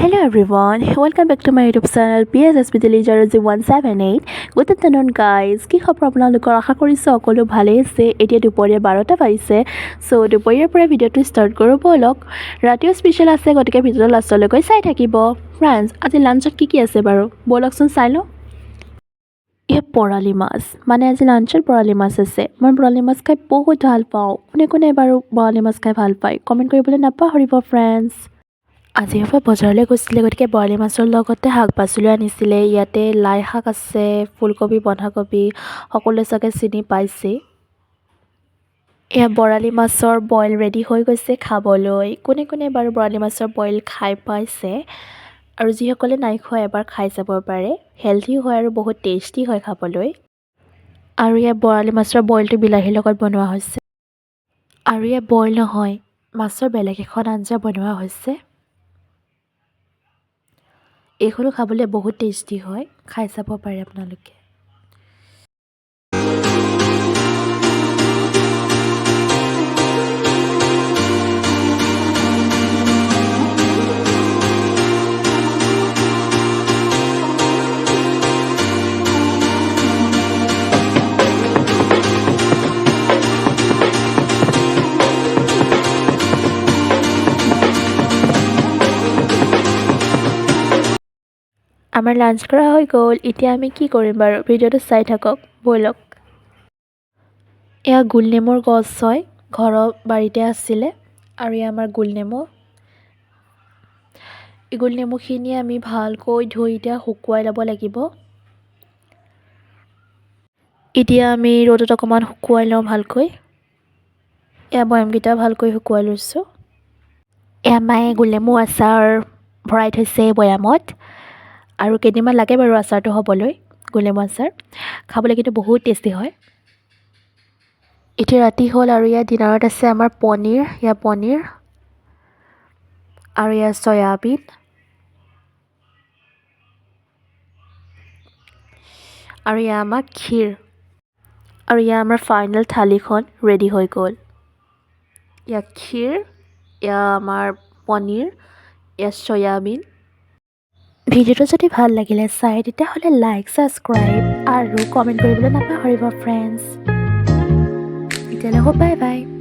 Hello everyone, welcome back to my YouTube channel PSSP 00178. Good afternoon guys. কি খবৰ আপোনালোকৰ? আশা কৰিছোঁ সকলো ভালেই আছে। এতিয়া দুপৰীয়া 12টা বাজিছে। চ' দুপৰীয়াৰ পৰা ভিডিঅ'টো ষ্টাৰ্ট কৰোঁ ব'লক। ৰাতিও স্পেচিয়েল আছে, গতিকে ভিডিঅ'টো লাষ্টলৈকে চাই থাকিব। ফ্ৰেণ্ডছ, আজি লাঞ্চত কি কি আছে বাৰু, ব'লকচোন চাই লওঁ। এই বৰালি মাছ, মানে আজি লাঞ্চত বৰালি মাছ আছে। মই বৰালি মাছ খাই বহুত ভাল পাওঁ। কোনে কোনে বাৰু বৰালি মাছ খাই ভাল পায়, কমেণ্ট কৰিবলৈ নাপাহৰিব ফ্ৰেণ্ডছ। আজি পৰা বজাৰলৈ গৈছিলে, গতিকে বৰালি মাছৰ লগতে শাক পাচলিও আনিছিলে। ইয়াতে লাই শাক আছে, ফুলকবি, বন্ধাকবি, সকলোৱে চাগে চিনি পাইছেই। এয়া বৰালি মাছৰ বইল ৰেডি হৈ গৈছে খাবলৈ। কোনে কোনে বাৰু বৰালি মাছৰ বইল খাই পাইছে? আৰু যিসকলে নাই খোৱা, এবাৰ খাই চাব পাৰে। হেল্থি হয় আৰু বহুত টেষ্টি হয় খাবলৈ। আৰু ইয়াৰ বৰালি মাছৰ বইলটো বিলাহীৰ লগত বনোৱা হৈছে। আৰু ইয়াৰ বইল নহয়, মাছৰ বেলেগ এখন আঞ্জা বনোৱা হৈছে। এইখনো খাবলৈ বহুত টেষ্টি হয়, খাই চাব পাৰে আপোনালোকে। আমাৰ লাঞ্চ কৰা হৈ গ'ল। এতিয়া আমি কি কৰিম বাৰু, ভিডিঅ'টো চাই থাকক ব'লক। এয়া গোল নেমুৰ গছ হয়, ঘৰৰ বাৰীতে আছিলে। আৰু এয়া আমাৰ গোল নেমু। এই গোল নেমুখিনি আমি ভালকৈ ধুই এতিয়া শুকুৱাই ল'ব লাগিব। এতিয়া আমি ৰ'দত অকণমান শুকুৱাই লওঁ ভালকৈ। এয়া বৈয়ামকেইটা ভালকৈ শুকুৱাই লৈছোঁ। এয়া মায়ে গোল নেমু আচাৰ ভৰাই থৈছে বৈয়ামত। আৰু কেইদিনমান লাগে বাৰু আচাৰটো হ'বলৈ। গোল নেমু আচাৰ খাবলৈ কিন্তু বহুত টেষ্টি হয়। এতিয়া ৰাতি হ'ল আৰু ইয়াত ডিনাৰত আছে আমাৰ পনীৰ। ইয়াৰ পনীৰ আৰু ইয়াৰ চয়াবিন আৰু ইয়াৰ আমাৰ ক্ষীৰ। আৰু ইয়াৰ আমাৰ ফাইনেল থালিখন ৰেডি হৈ গ'ল। ইয়াৰ ক্ষীৰ, ইয়াৰ আমাৰ পনীৰ, ইয়াৰ চয়াবিন। ভিডিঅ'টো যদি ভাল লাগিলে চাই, তেতিয়াহ'লে লাইক, ছাবস্ক্ৰাইব আৰু কমেণ্ট কৰিবলৈ নাপাহৰিব ফ্ৰেণ্ডছ। এতিয়ালৈ হ'ব, বাই বাই।